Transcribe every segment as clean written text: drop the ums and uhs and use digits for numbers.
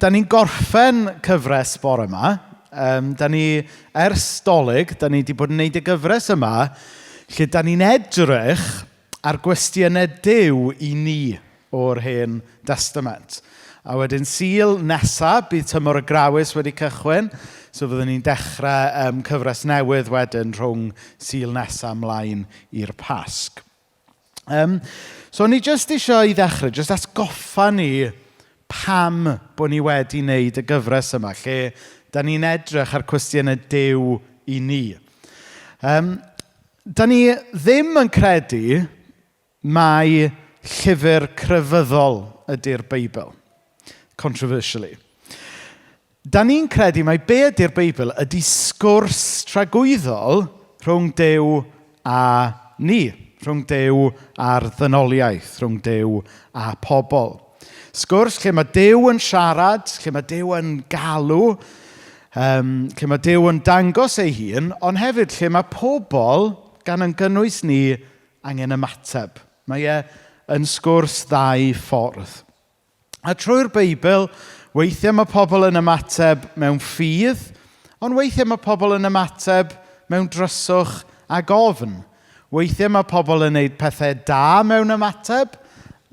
Da ni'n gorffen cyfres bore yma. Da ni, ers Dolig, da ni wedi bod yn gwneud y gyfres yma lle da ni'n edrych ar gwestiynau Duw i ni o'r Hen Destament. A wedyn Sul nesa, bydd tymor y Grawys wedi cychwyn, so fyddwn ni'n dechrau cyfres newydd wedyn rhwng Sul nesa ymlaen i'r Pasg. So o'n i jyst eisiau i ddechrau, jyst atgoffa ni pam bod ni wedi wneud y gyfres yma, lle da ni'n edrych ar cwestiynau Duw i ni. Da ni ddim yn credu mai llyfr crefyddol ydy'r Beibl, controversially. Da ni'n credu mai be ydy'r Beibl ydy sgwrs tragwyddol rhwng Duw a ni, rhwng Duw a'r ddynoliaeth, rhwng Duw a pobl. Sgwrs lle mae Duw yn siarad, lle mae Duw yn galw, lle mae Duw yn dangos ei hun, ond hefyd lle mae pobl, gan yn gynnwys ni, angen ymateb. Mae e yn sgwrs ddau ffordd. A trwy'r Beibl, weithiau mae pobl yn ymateb mewn ffydd, ond weithiau mae pobl yn ymateb mewn dryswch ac ofn. Weithiau mae pobl yn gwneud pethau da mewn ymateb,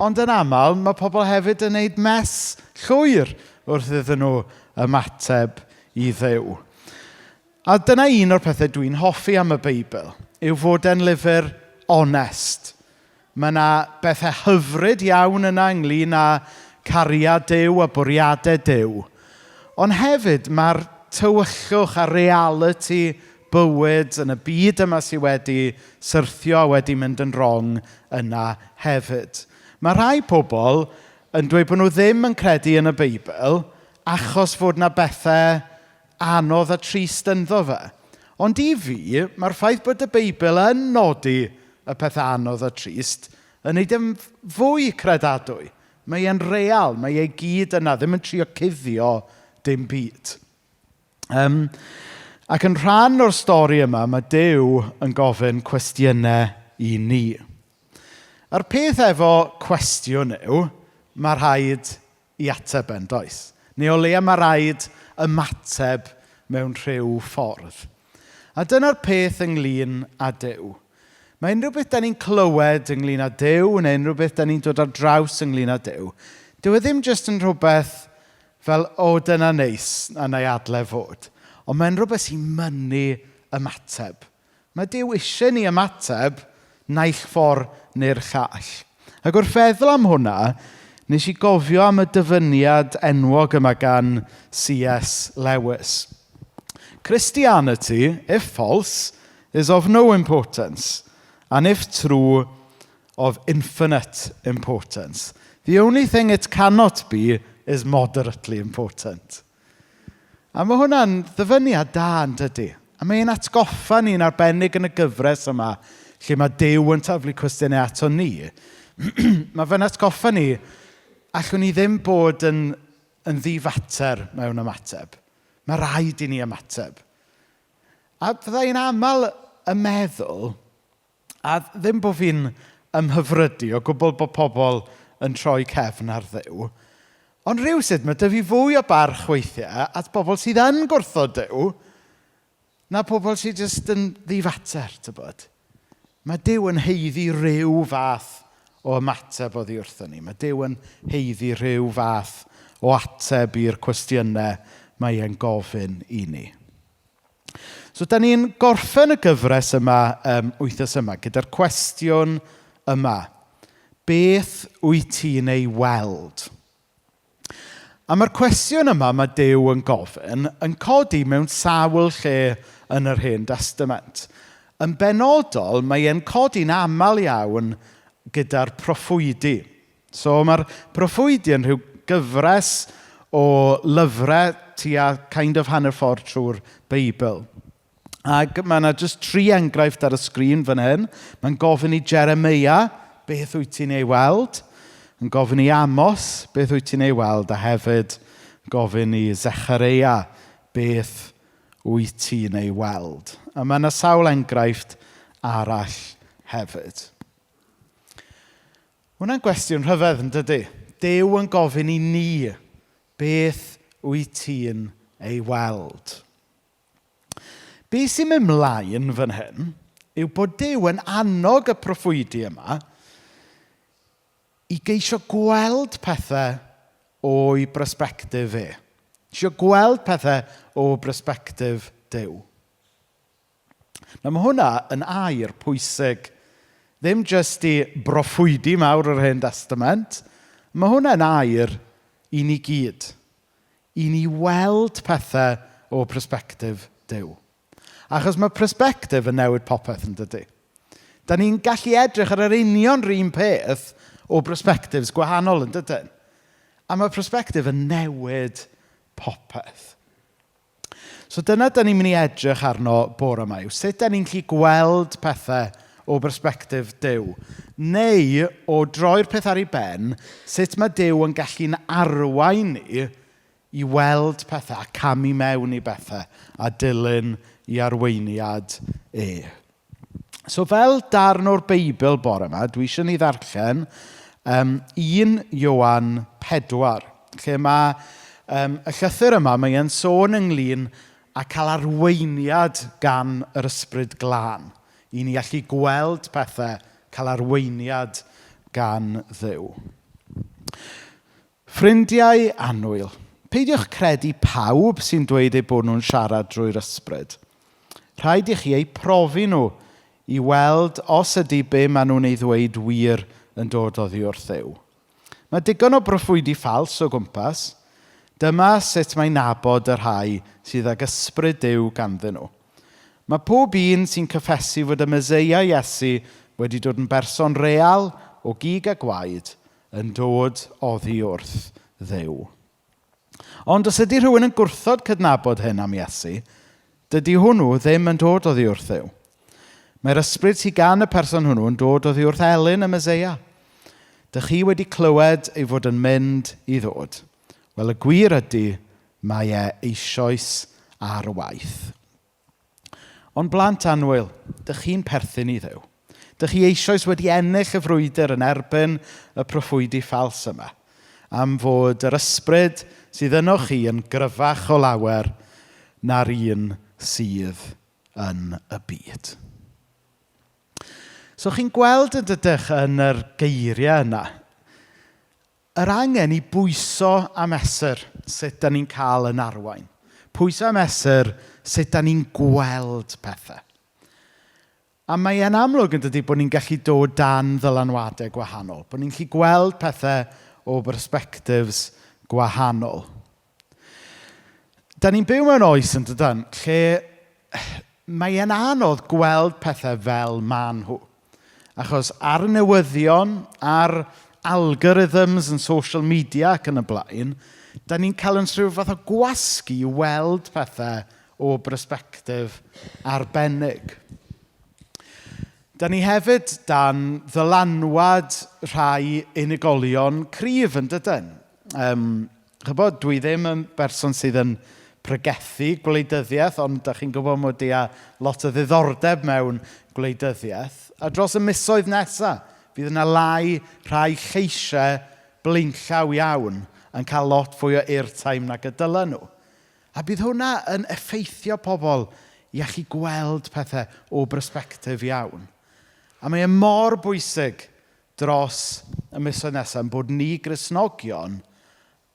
ond yn aml mae pobl hefyd yn gwneud mess llwyr wrth iddyn nhw ymateb i Dduw. A dyna un o'r pethau dwi'n hoffi am y Beibl, yw fod e'n lyfr onest. Mae yna bethau hyfryd iawn yna ynglyn â cariad Duw a bwriadau Duw. Ond hefyd mae'r tywyllwch a realiti bywyd yn y byd yma sydd wedi syrthio a wedi mynd yn wrong yna hefyd. Mae rhai pobl yn dweud bod nhw ddim yn credu yn y Beibl achos fod yna bethau anodd a trist ynddo fe. Ond i fi, mae'r ffaith bod y Beibl yn nodi y pethau anodd a trist yn neud e'n fwy credadwy. Mae e'n real, mae e gyd yna, ddim yn trio cuddio dim byd. Ac yn rhan o'r stori yma, mae Duw yn gofyn cwestiynau i ni. A'r peth efo cwestiwn yw, mae rhaid i ateb e'n does? Neu o leia mae rhaid ymateb mewn rhyw ffordd. A dyna'r peth ynglyn â Duw. Mae unrhyw beth da ni'n clywed ynglyn â Duw, neu unrhyw beth da ni'n dod ar draws ynglyn â Duw, dyw e ddim jyst yn rhywbeth fel, o, dyna neis, a na i adle fod. Ond mae'n rhywbeth sy'n mynnu ymateb. Mae Duw eisiau ni ymateb naill ffordd neu'r llall. Ac wrth feddwl am hwnna, nes i gofio am y dyfyniad enwog yma gan C.S. Lewis. Christianity, if false, is of no importance, and if true, of infinite importance. The only thing it cannot be is moderately important. A mae hwnna'n ddyfyniad da, yn dydy? A mae'n atgoffa ni'n arbennig yn y gyfres yma, lle mae Duw yn taflu cwestiynau ato ni. Mae fe'n atgoffa ni, allwn ni ddim bod yn ddifater mewn ymateb. Mae rhaid i ni ymateb. A fydda i'n aml yn meddwl, a ddim bod fi'n ymhyfrydu o gwbl bod pobl yn troi cefn ar Dduw, ond rhywsut mae 'da fi fwy o barch weithiau at bobl sydd yn gwrthod Duw na pobl sydd jyst yn ddifater, tybod. Mae Duw yn haeddu rhyw fath o ymateb oddi wrthon ni. Mae Duw yn haeddu rhyw fath o ateb i'r cwestiynau mae e'n gofyn i ni. So, da ni'n gorffen y gyfres yma wythnos yma gyda'r cwestiwn yma. Beth wyt ti'n ei weld? A mae'r cwestiwn yma mae Duw yn gofyn yn codi mewn sawl lle yn yr Hen Destament. Yn benodol, mae e'n codi'n aml iawn gyda'r proffwydi. So mae'r proffwydi yn rhyw gyfres o lyfrau tua kind of hanner ffordd trwy'r Beibl. Ac mae yna jyst tri enghraifft ar y sgrin fan hyn. Mae'n gofyn i Jeremia, beth wyt ti'n ei weld? Yn gofyn i Amos, beth wyt ti'n ei weld? A hefyd gofyn i Zechareia, beth wyt ti'n ei weld? A mae yna sawl enghraifft arall hefyd. Hwna'n gwestiwn rhyfedd, yn dydy? Duw yn gofyn i ni, beth wyt ti'n ei weld? Be sy'n mynd mlaen fan hyn yw bod Duw yn annog y proffwydi yma i geisio gweld pethau o'i brysbectif e. Isio gweld pethau o brysbectif Duw. Nawr mae hwnna yn air pwysig, ddim jyst i broffwydi mawr yr Hen Destament, mae hwnna'n air i ni gyd. I ni weld pethau o persbectif Duw. Achos mae persbectif yn newid popeth yn dydy. Da ni'n gallu edrych ar yr union 'r un peth o persbectives gwahanol yn dydyn. A mae persbectif yn newid popeth. So dyna da ni'n mynd i edrych arno bore yma, yw sut da ni'n gallu gweld pethau o bersbectif Duw. Neu, o droi'r peth ar ei ben, sut mae Duw yn gallu'n arwain ni i weld pethau a camu mewn i bethau a dilyn i arweiniad e. So fel darn o'r Beibl bore yma, dwi eisiau ni ddarllen 1 Ioan 4, lle mae y llythyr yma, mae e'n sôn ynglyn â cael arweiniad gan yr Ysbryd Glân. I ni allu gweld pethau, cael arweiniad gan Dduw. Ffrindiau annwyl, peidiwch credu pawb sy'n dweud eu bod nhw'n siarad drwy'r ysbryd. Rhaid i chi eu profi nhw i weld os ydy be maen nhw'n ei ddweud wir yn dod oddi wrth Dduw. Mae digon o broffwydi ffals o gwmpas. Dyma sut mae nabod y rhai sydd ag ysbryd Duw ganddyn nhw. Mae pob un sy'n cyffesu fod y Meseia Iesu wedi dod yn berson real o gig a gwaed yn dod oddi wrth Dduw. Ond os ydy rhywun yn gwrthod cydnabod hyn am Iesu, dydy hwnnw ddim yn dod oddi wrth Dduw. Mae'r ysbryd sydd gan y person hwnnw yn dod oddi wrth elyn y Meseia. Dych chi wedi clywed ei fod yn mynd i ddod. Wel, y gwir ydy, mae e eisoes ar waith. Ond blant annwyl, dych chi'n perthyn i Dduw. Dych chi eisoes wedi ennill y frwydr yn erbyn y proffwydi ffals yma, am fod yr ysbryd sydd ynoch chi yn gryfach o lawer na'r un sydd yn y byd. So chi'n gweld yn dydych yn yr geiriau yna, yr angen i bwyso a mesur sut da ni'n cael yn arwain. Pwyso a mesur sut da ni'n gweld pethau. A mae e'n amlwg yn dydy bod ni'n gallu dod dan ddylanwadau gwahanol. Bod ni'n gallu gweld pethau o perspectives gwahanol. Da ni'n byw mewn oes yn dydan, lle mae e'n anodd gweld pethau fel maen nhw. Achos ar y newyddion, ar algorithms yn social media ac yn y blaen, da ni'n cael yn rhyw fath o gwasgu i weld pethau o bersbectif arbennig. Da ni hefyd dan ddylanwad rhai unigolion cryf yn dydyn. Chybod, dwi ddim yn berson sydd yn pregethu gwleidyddiaeth, ond da chi'n gwybod mod i â lot o ddiddordeb mewn gwleidyddiaeth. A dros y misoedd nesaf, fydd yna lai rhai lleisiau blaenllaw iawn yn cael lot fwy o airtime nag y dylen nhw. A bydd hwnna yn effeithio pobl i allu gweld pethau o bersbectif iawn. A mae e mor bwysig dros y misoedd nesaf bod ni Gristnogion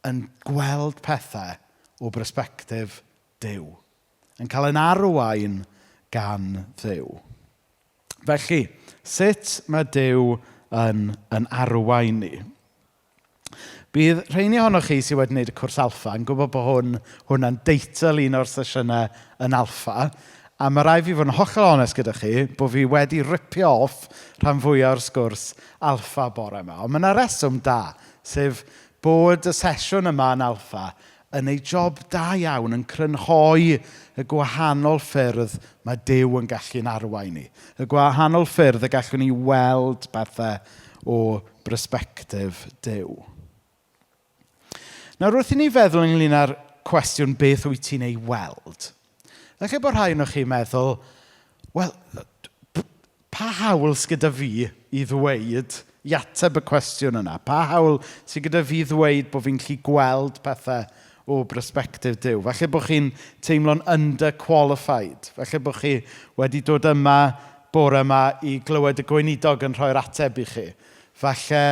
yn gweld pethau o bersbectif Duw. Yn cael ein arwain gan Dduw. Felly, sut mae Duw yn arwain ni? Bydd rheini ohonoch chi sydd wedi gwneud y cwrs Alpha yn gwybod bod hwnna'n deitl un o'r sesiynau yn Alpha. A mae rhaid fi fod yn hollol onest gyda chi bod fi wedi ripio off rhan fwyaf o'r sgwrs Alpha bore yma. Ond mae yna reswm da, sef bod y sesiwn yma yn Alpha yn ei job da iawn yn crynhoi y gwahanol ffyrdd mae Duw yn gallu'n arwain ni. Y gwahanol ffyrdd y gallwn ni weld pethau o bersbectif Duw. Nawr, wrth i ni feddwl ynglyn â'r cwestiwn beth wyt ti'n ei weld, falle bod rhai ohonoch chi'n meddwl, wel, pa hawl sydd gyda fi i ddweud, i ateb y cwestiwn yna? Pa hawl sydd gyda fi ddweud bod fi'n gallu gweld pethau o brysbectif Duw. Falle bod chi'n teimlo'n underqualified. Falle bod chi wedi dod yma bore yma i glywed y gweinidog yn rhoi'r ateb i chi. Falle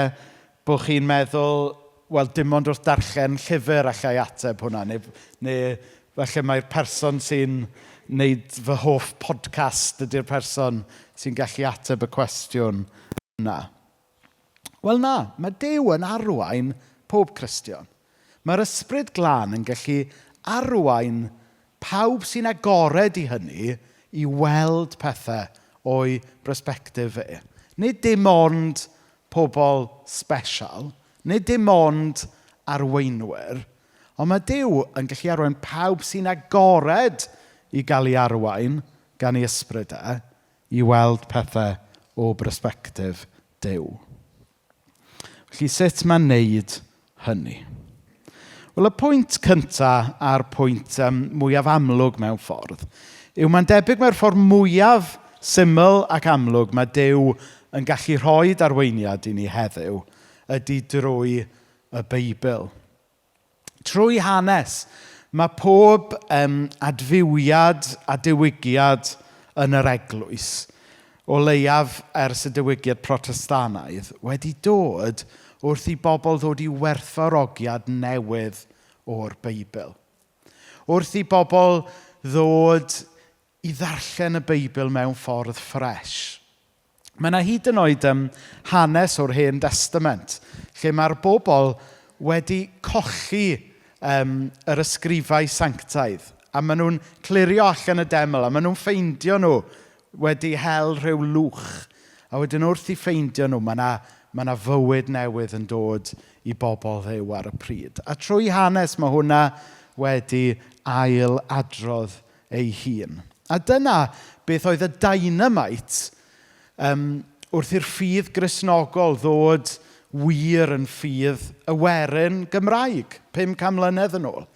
bod chi'n meddwl, wel, dim ond wrth darllen llyfr allai ateb hwnna. Neu falle mae'r person sy'n wneud fy hoff podcast ydy'r person sy'n gallu ateb y cwestiwn yna. Wel na, mae Duw yn arwain pob Cristion. Mae'r Ysbryd Glân yn gallu arwain pawb sy'n agored i hynny i weld pethau o'i brysbectif e. Nid dim ond pobl special, nid dim ond arweinwyr, ond mae Duw yn gallu arwain pawb sy'n agored i gael ei arwain gan ei ysbryd e i weld pethau o brysbectif Duw. Felly sut mae'n neud hynny? Wel, y pwynt cyntaf a'r pwynt mwyaf amlwg mewn ffordd yw mae'n debyg mae'r ffordd mwyaf syml ac amlwg mae Duw yn gallu rhoi arweiniad i ni heddiw ydy drwy y Beibl. Trwy hanes, mae pob adfywiad a diwygiad yn yr eglwys, o leiaf ers y diwygiad Protestanaidd, wedi dod wrth i bobl ddod i werthfawrogiad newydd o'r Beibl. Wrth i bobl ddod i ddarllen y Beibl mewn ffordd ffres. Mae yna hyd yn oed hanes o'r Hen Testament, lle mae'r bobl wedi colli yr ysgrifau sanctaidd, a maen nhw'n clirio allan y deml, a maen nhw'n ffeindio nhw wedi hel rhyw lwch. A wedyn wrth i ffeindio nhw, mae 'na fywyd newydd yn dod i bobl Dduw ar y pryd. A trwy hanes mae hwnna wedi ail adrodd ei hun. A dyna beth oedd y dynamite wrth i'r ffydd Gristnogol ddod wir yn ffydd y werin Gymraeg, 500 mlynedd yn ôl,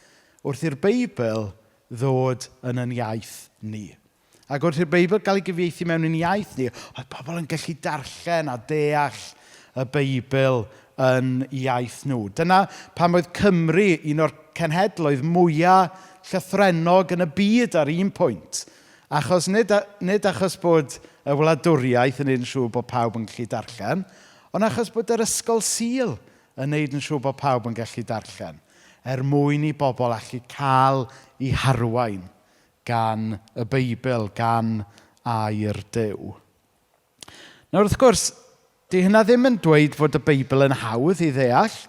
wrth i'r Beibl ddod yn iaith ni. Ac wrth i'r Beibl gael ei gyfieithu mewn yn iaith ni, oedd pobl yn gallu darllen a deall y Beibl yn iaith nhw. Dyna pam oedd Cymru un o'r cenhedloedd mwyaf llythrennog yn y byd ar un pwynt. Achos nid achos bod y wladwriaeth yn neud yn siŵr bod pawb yn gallu darllen, ond achos bod yr Ysgol Sul yn neud yn siŵr bod pawb yn gallu darllen, er mwyn i bobl allu cael eu harwain gan y Beibl, gan air Duw. Nawr, wrth gwrs, di hynna ddim yn dweud fod y Beibl yn hawdd i ddeall.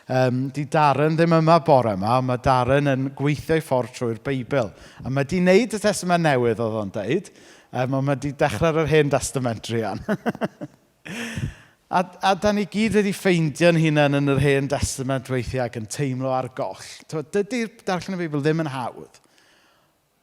Di Darren ddim yma bore yma, ond mae Darren yn gweithio ei ffordd trwy'r Beibl. A mae di wneud y Testament Newydd, oedd o'n deud, ond mae di dechrau ar yr Hen Testament druan. A da ni gyd wedi ffeindio'n hunain yn yr Hen Testament weithiau ac yn teimlo ar goll. Dydy'r darllen y Beibl ddim yn hawdd.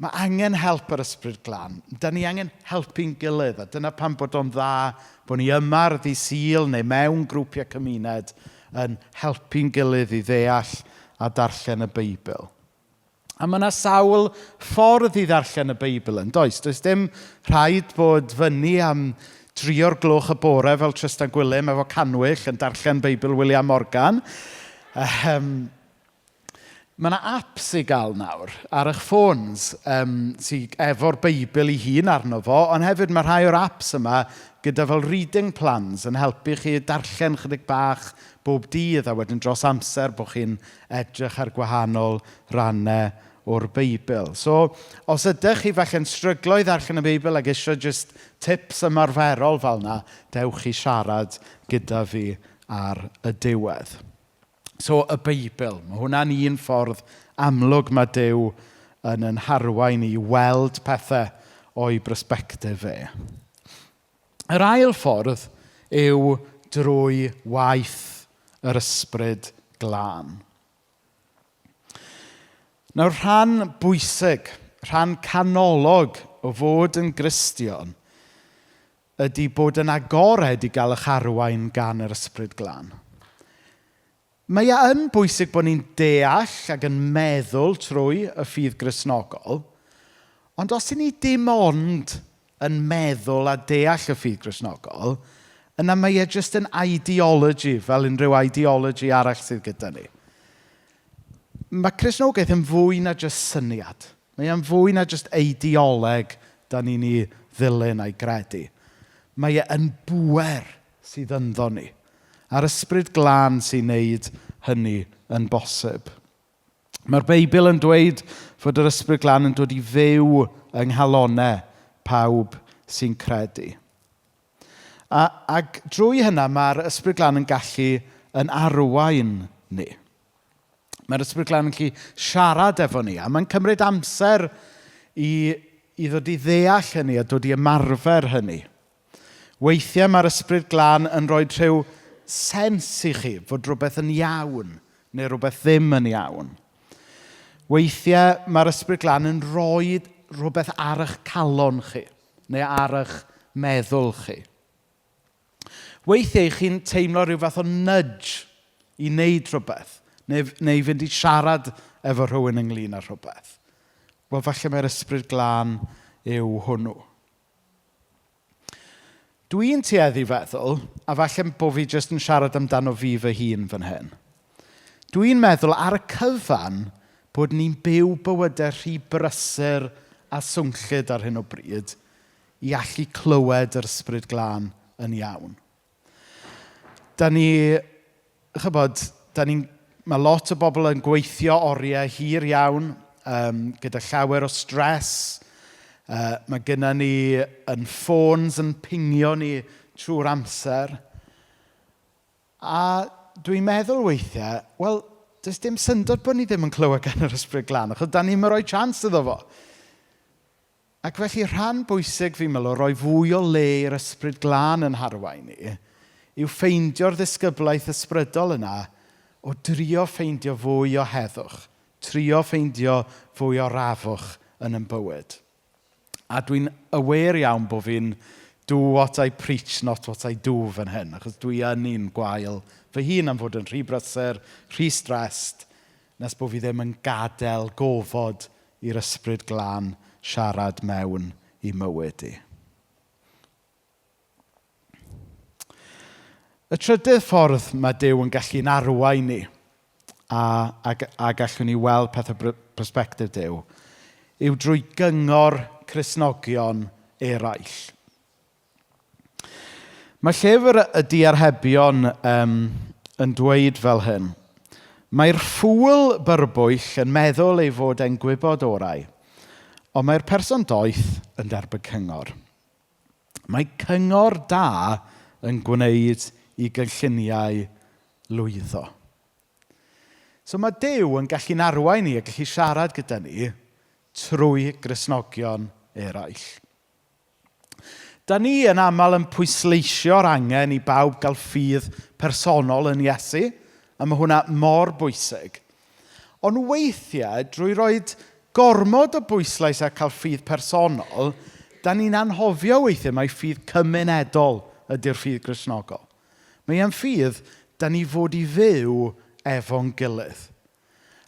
Mae angen help yr Ysbryd Glân. Da ni angen helpu'n gilydd. A dyna pam bod o'n dda bod ni yma ar ddydd Sul neu mewn grwpiau cymuned yn helpu'n gilydd i ddeall a darllen y Beibl. A mae yna sawl ffordd i ddarllen y Beibl yn does? Does dim rhaid bod fyny am 3 o'r gloch y bore fel Tristan Gwilym efo canwyll yn darllen Beibl William Morgan. Mae yna apps i gael nawr ar eich ffôns sydd efo'r Beibl ei hun arno fo, ond hefyd mae rhai o'r apps yma gyda fel reading plans yn helpu chi darllen chydig bach bob dydd a wedyn dros amser bod chi'n edrych ar gwahanol rannau o'r Beibl. So, os ydych chi falle'n stryglo i ddarllen y Beibl ac eisiau just tips ymarferol fel yna, dewch i siarad gyda fi ar y diwedd. So, y Beibl, mae hwnna'n un ffordd amlwg mae Duw yn harwain i weld pethau o'i brysbectif e. Yr ail ffordd yw drwy waith yr Ysbryd Glân. Nawr, rhan bwysig, rhan canolog o fod yn Gristion ydy bod yn agored i gael eich arwain gan yr Ysbryd Glân. Mae e yn bwysig bod ni'n deall ac yn meddwl trwy y ffydd Gristnogol, ond os y'n ni dim ond yn meddwl a deall y ffydd Gristnogol, yna mae e jyst yn ideology, fel unrhyw ideology arall sydd gyda ni. Mae Cristnogaeth yn fwy na jyst syniad. Mae e'n fwy na jyst eideoleg da ni'n ei ddilyn a'i gredu. Mae e yn bŵer sydd ynddo ni. A'r Ysbryd Glân sy'n neud hynny yn bosib. Mae'r Beibl yn dweud fod yr Ysbryd Glân yn dod i fyw yng nghalonau pawb sy'n credu. Ac drwy hynna mae'r Ysbryd Glân yn gallu yn arwain ni. Mae'r Ysbryd Glân yn gallu siarad efo ni, a mae'n cymryd amser i ddod i ddeall hynny a dod i ymarfer hynny. Weithiau mae'r Ysbryd Glân yn rhoi rhyw sens i chi fod rhywbeth yn iawn neu rhywbeth ddim yn iawn. Weithiau mae'r Ysbryd Glân yn rhoi rhywbeth ar eich calon chi neu ar eich meddwl chi. Weithiau chi'n teimlo rhyw fath o nudge i wneud rhywbeth neu fynd i siarad efo rhywun ynglyn â rhywbeth. Wel, falle mae'r Ysbryd Glân yw hwnnw. Dwi'n tueddu feddwl, a falle bod fi jyst yn siarad amdano fi fy hun fan hyn. Dwi'n meddwl ar y cyfan bod ni'n byw bywydau rhy brysur a swnllyd ar hyn o bryd i allu clywed yr Ysbryd Glân yn iawn. Da ni, chybod, da ni'n, mae lot o bobl yn gweithio oriau hir iawn, gyda llawer o stres. Mae genna ni yn ffôns yn pingio ni trwy'r amser. A dwi'n meddwl weithiau, wel, does dim syndod bod ni ddim yn clywed gan yr Ysbryd Glân, achos da ni'n rhoi chance iddo fo. Ac felly rhan bwysig fi'n meddwl o roi fwy o le i'r Ysbryd Glân yn harwain ni yw ffeindio'r ddisgyblaeth ysbrydol yna o drio ffeindio fwy o heddwch, trio ffeindio fwy o rafwch yn ein bywyd. A dwi'n aware iawn bod fi'n do what I preach, not what I do fan hyn, achos dwi yn un gwael fy hun am fod yn rhy brysur, rhy stressed, nes bod fi ddim yn gadael gofod i'r Ysbryd Glân siarad mewn i mywyd i. Y trydydd ffordd mae Duw yn gallu'n arwain ni a gallwn ni weld pethau perspectif Duw yw drwy gyngor Cristnogion eraill. Mae llyfr y Diarhebion yn dweud fel hyn. Mae'r ffŵl byrbwyll yn meddwl ei fod e'n gwybod orau, ond mae'r person doeth yn derbyn cyngor. Mae cyngor da yn gwneud i gynlluniau lwyddo. So mae Duw yn gallu'n arwain ni a gallu siarad gyda ni trwy Gristnogion eraill. Da ni yn aml yn pwysleisio'r angen i bawb gael ffydd personol yn Iesu, a mae hwnna mor bwysig. Ond weithiau, drwy roed gormod o bwyslais ar cael ffydd personol, da ni'n anghofio weithiau mai ffydd cymunedol ydy'r ffydd Gristnogol. Mae e'n ffydd da ni fod i fyw efo'n gilydd.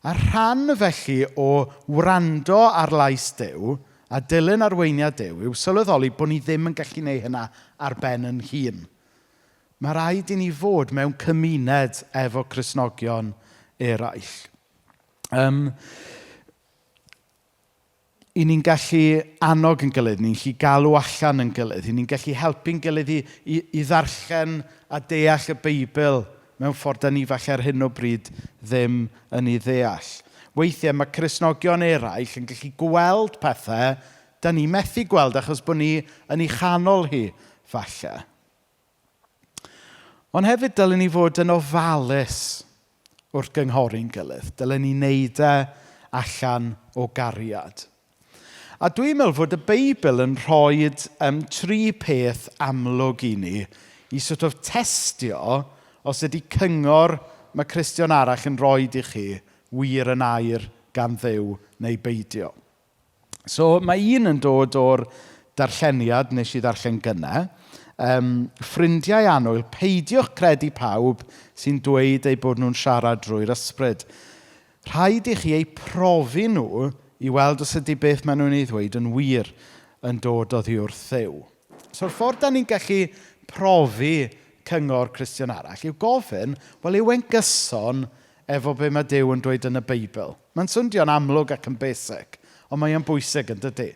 A rhan felly o wrando ar lais Duw a dilyn arweiniad Duw yw sylweddoli bod ni ddim yn gallu gwneud hynna ar ben yn hun. Mae rhaid i ni fod mewn cymuned efo Cristnogion eraill. I ni'n gallu annog yn gilydd, ni'n gallu galw allan yn gilydd, i ni'n gallu helpu'n gilydd i ddarllen a deall y Beibl mewn ffordd da ni falle ar hyn o bryd ddim yn ei ddeall. Weithiau mae Cristnogion eraill yn gallu gweld pethau da ni methu gweld achos bod ni yn ei chanol hi falle. Ond hefyd dylen ni fod yn ofalus wrth gynghori'n gilydd. Dylen ni wneud e allan o gariad. A dwi'n meddwl fod y Beibl yn rhoi tri peth amlwg i ni i sort of testio os ydy cyngor mae Cristion arall yn rhoi i chi wir yn air gan Dduw neu beidio. So mae un yn dod o'r darlleniad nes i ddarllen gynnau. Ffrindiau annwyl, peidiwch credu pawb sy'n dweud eu bod nhw'n siarad drwy'r ysbryd. Rhaid i chi eu profi nhw i weld os ydy beth maen nhw'n ei ddweud yn wir yn dod oddi wrth Dduw. So'r ffordd da ni'n gallu profi cyngor Cristion arall yw gofyn, wel, yw e'n gyson efo be mae Duw yn dweud yn y Beibl? Mae'n swndio'n amlwg ac yn basic, ond mae o'n bwysig yn dydy.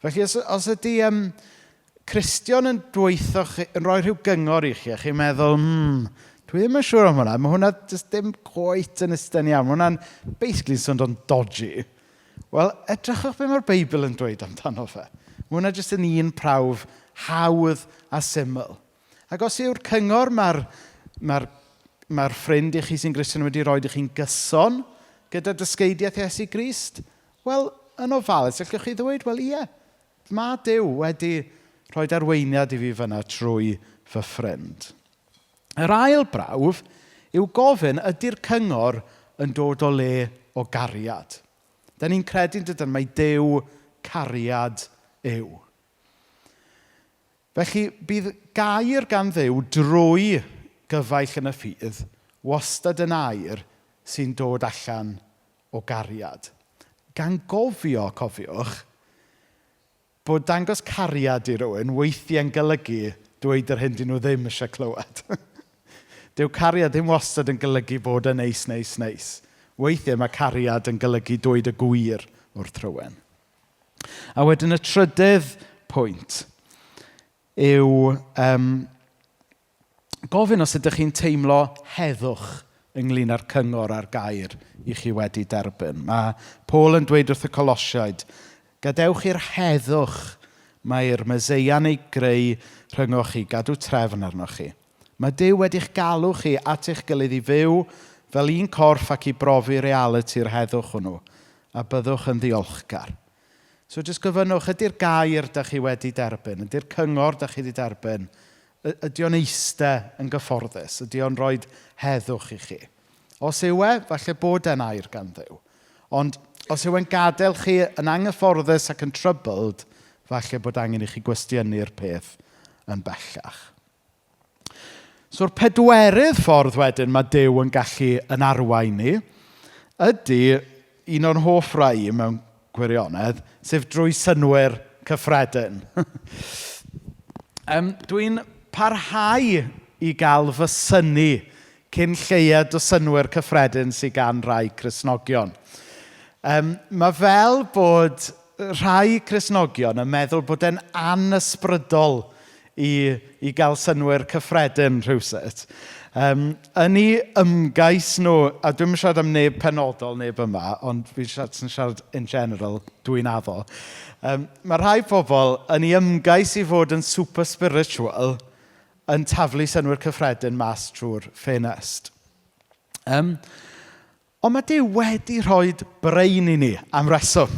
Felly os, os ydy um, Cristion yn dweutho chi, yn rhoi rhyw gyngor i chi, a chi'n meddwl, dwi ddim yn siŵr am hwnna, mae hwnna just dim quite yn ystyn iawn, mae hwnna'n basically swndo'n dodgy. Wel, edrychwch be mae'r Beibl yn dweud amdano fe. Mae hwnna jyst yn un prawf hawdd a syml. Ac os yw'r cyngor mae'r mae mae ffrind i chi sy'n Gristion wedi rhoi i chi'n gyson gyda dysgeidiaeth Iesu Grist, wel, yn ofalus, allwch chi ddweud, wel ie, mae Duw wedi rhoi arweiniad i fi fyna trwy fy ffrind. Yr ail brawf yw gofyn ydy'r cyngor yn dod o le o gariad. Da ni'n credu'n dydyn mai Duw cariad yw. Felly, bydd gair gan Dduw drwy gyfaill yn y ffydd wastad yn air sy'n dod allan o gariad. Gan gofio, cofiwch, bod dangos cariad i rywun weithiau'n golygu dweud yr hyn dyn nhw ddim eisiau clywed. Dyw cariad ddim wastad yn golygu bod yn neis, neis, neis. Weithiau mae cariad yn golygu dweud y gwir wrth rhywun. A wedyn y trydydd pwynt yw um, gofyn os ydych chi'n teimlo heddwch ynglyn â'r cyngor a'r gair i chi wedi derbyn. Mae Paul yn dweud wrth y Colosiaid, gadewch i'r heddwch mae'r Meseia'n ei greu rhyngoch chi, gadw trefn arnoch chi. Mae Duw wedi'ch galw chi at eich gilydd i fyw fel un corff ac i brofi realiti'r heddwch hwnnw, a byddwch yn ddiolchgar. So jyst gofynnwch, ydy'r gair da chi wedi derbyn, ydy'r cyngor da chi wedi derbyn, ydy o'n eistedd yn gyfforddus? Ydy o'n rhoi heddwch i chi? Os yw e, falle bod e'n air gan Dduw. Ond os yw e'n gadael chi yn anghyfforddus ac yn troubled, falle bod angen i chi gwestiynu'r peth yn bellach. So'r pedwerydd ffordd wedyn mae Duw yn gallu yn arwain ni ydy un o'n hoff rai mewn gwirionedd, sef drwy synnwyr cyffredin. um, Dwi'n parhau i gael fy synnu cyn lleied o synnwyr cyffredin sydd gan rai Cristnogion. Um, mae fel bod rhai Cristnogion yn meddwl bod e'n anysbrydol i, i gael synnwyr cyffredin rhywsut. Um, yn ei ymgais nhw, a dwi'm yn siarad am neb penodol, neb yma, ond fi'n siarad, yn siarad in general, dwi'n addo. Um, mae rhai pobl yn ei ymgais i fod yn super spiritual yn taflu synnwyr cyffredin mas trwy'r ffenest. Um, ond mae Duw wedi rhoi brain i ni am reswm.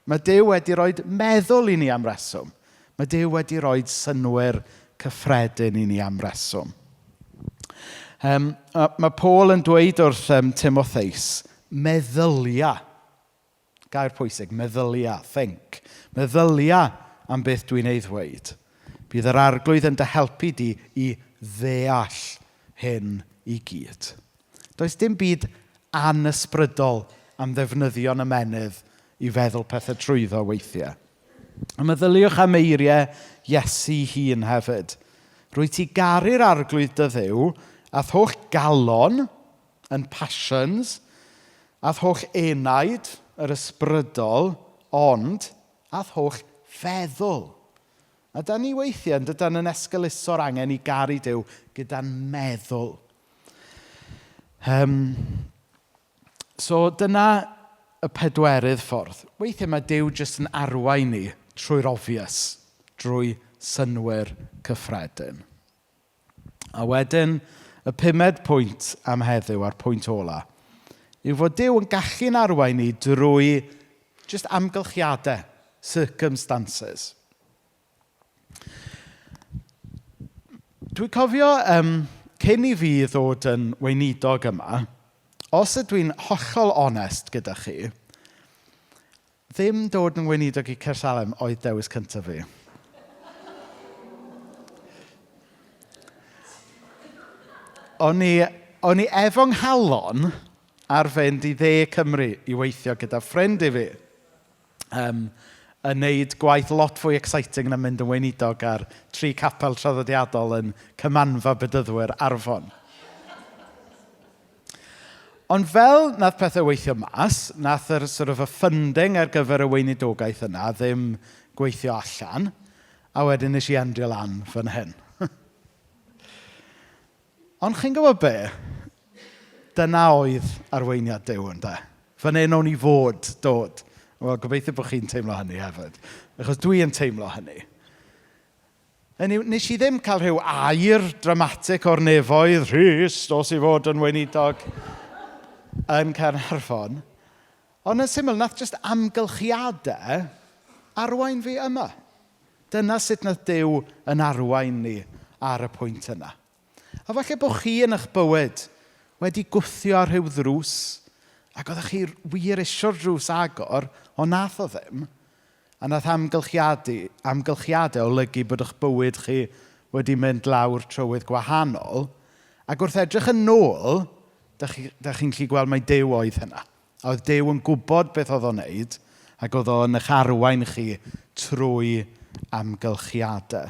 Mae Duw wedi rhoi meddwl i ni am reswm. Mae Duw wedi rhoi synnwyr cyffredin i ni am reswm. Um, mae Paul yn dweud wrth um, Timotheus, meddylia. Gair pwysig, meddylia, think. Meddylia am beth dwi'n ei ddweud. Bydd yr arglwydd yn dy helpu di i ddeall hyn i gyd. Does dim byd anysbrydol am ddefnyddio'n ymennydd i feddwl pethau trwyddo weithiau. A meddyliwch am eiriau Iesu hun hefyd. Rwyt ti garu'r arglwydd dy Dduw a'th holl galon yn passions, a'th holl enaid, yr ysbrydol, ond a'th holl feddwl. A da ni weithiau yn dydan yn esgeuluso'r angen i garu Duw gyda'n meddwl. Um, so dyna y pedwerydd ffordd. Weithiau mae Duw jyst yn arwain ni trwy'r obvious, drwy synnwyr cyffredin. A wedyn, y pumed pwynt am heddiw a'r pwynt ola, yw fod Duw yn gallu'n arwain ni drwy just amgylchiadau, circumstances. Dwi'n cofio um, cyn i fi ddod yn weinidog yma, os ydw i'n hollol onest gyda chi, ddim dod yn weinidog i Caersalem oedd dewis cyntaf fi. O'n i, o'n i efo nghalon ar fynd i dde Cymru i weithio gyda ffrind i fi. Um, yn neud gwaith lot fwy exciting na mynd yn weinidog ar tri capel traddodiadol yn Cymanfa Bedyddwyr Arfon. Ond fel nath pethau weithio mas, nath yr sort of y funding ar gyfer y weinidogaeth yna ddim gweithio allan, a wedyn nes i endio lan fan hyn. Ond chi'n gwybod be? Dyna oedd arweiniad Duw ynde. Fan hyn o'n i fod dod. Wel, gobeithio bod chi'n teimlo hynny hefyd. Achos dwi yn teimlo hynny. Hynny yw, nes i ddim cael rhyw air dramatic o'r nefoedd, "Rhys, dos i fod yn weinidog yn Caernarfon." Ond yn syml, nath jyst amgylchiadau arwain fi yma. Dyna sut nath Duw yn arwain ni ar y pwynt yna. A falle bod chi yn eich bywyd wedi gwthio ar rhyw ddrws, ac oeddech chi wir isio'r drws agor, ond nath o ddim. A nath amgylchiadau olygu bod eich bywyd chi wedi mynd lawr trywydd gwahanol. Ac wrth edrych yn ôl, da chi'n gallu gweld mai Duw oedd hynna. A oedd Duw yn gwybod beth oedd o'n wneud, ac oedd o'n eich arwain chi trwy amgylchiadau.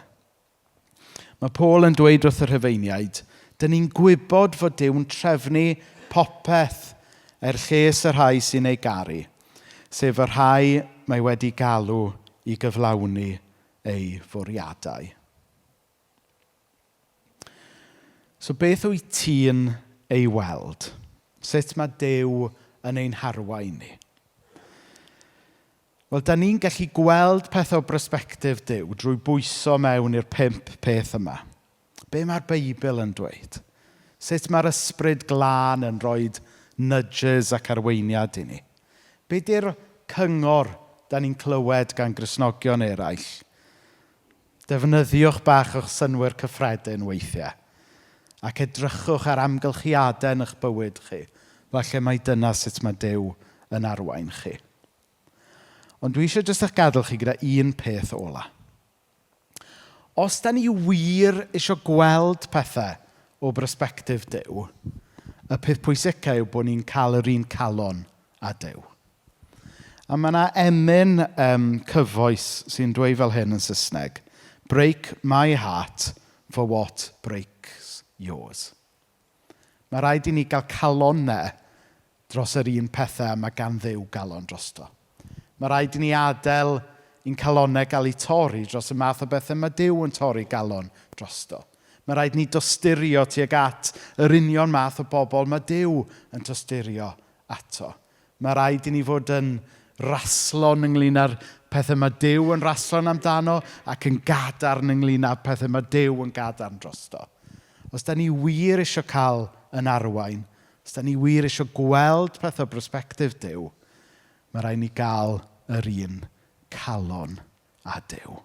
Mae Paul yn dweud wrth y Rhufeiniaid, "Dyn ni'n gwybod fod Duw'n trefnu popeth er lles y rhai sy'n ei garu, sef y rhai mae wedi galw i gyflawni ei fwriadau." So beth wyt ti'n ei weld? Sut mae Duw yn ein harwain ni? Wel, da ni'n gallu gweld pethau o brosbectif Duw drwy bwyso mewn i'r pump peth yma. Be mae'r Beibl yn dweud? Sut mae'r Ysbryd Glân yn rhoi nudges ac arweiniad i ni? Be di'r cyngor da ni'n clywed gan Gristnogion eraill? Defnyddiwch bach o'ch synnwyr cyffredin weithiau ac edrychwch ar amgylchiadau yn eich bywyd chi. Falle mai dyna sut mae Duw yn arwain chi. Ond dwi eisiau jyst eich gadael chi gyda un peth ola. Os da ni wir eisiau gweld pethau o brosbectif Duw, y peth pwysica yw bod ni'n cael yr un calon â Duw. A mae yna emyn cyfoes sy'n dweud fel hyn yn Saesneg: "Break my heart for what breaks yours." Mae rhaid i ni gael calonnau dros yr un pethau mae gan Dduw galon drosto. Mae rhaid i ni adael i'n calonnau gael eu torri dros y math o bethau mae Duw yn torri galon drosto. Mae rhaid ni dosturio tuag at yr union math o bobl mae Duw yn tosturio ato. Mae rhaid i ni fod yn raslon ynglyn â'r pethau mae Duw yn raslon amdano ac yn gadarn ynglyn â'r pethau mae Duw yn gadarn drosto. Os da ni wir eisiau cael yn arwain, os da ni wir eisiau gweld pethau o brosbectif Duw, mae rhaid ni gael yr un calon â Duw.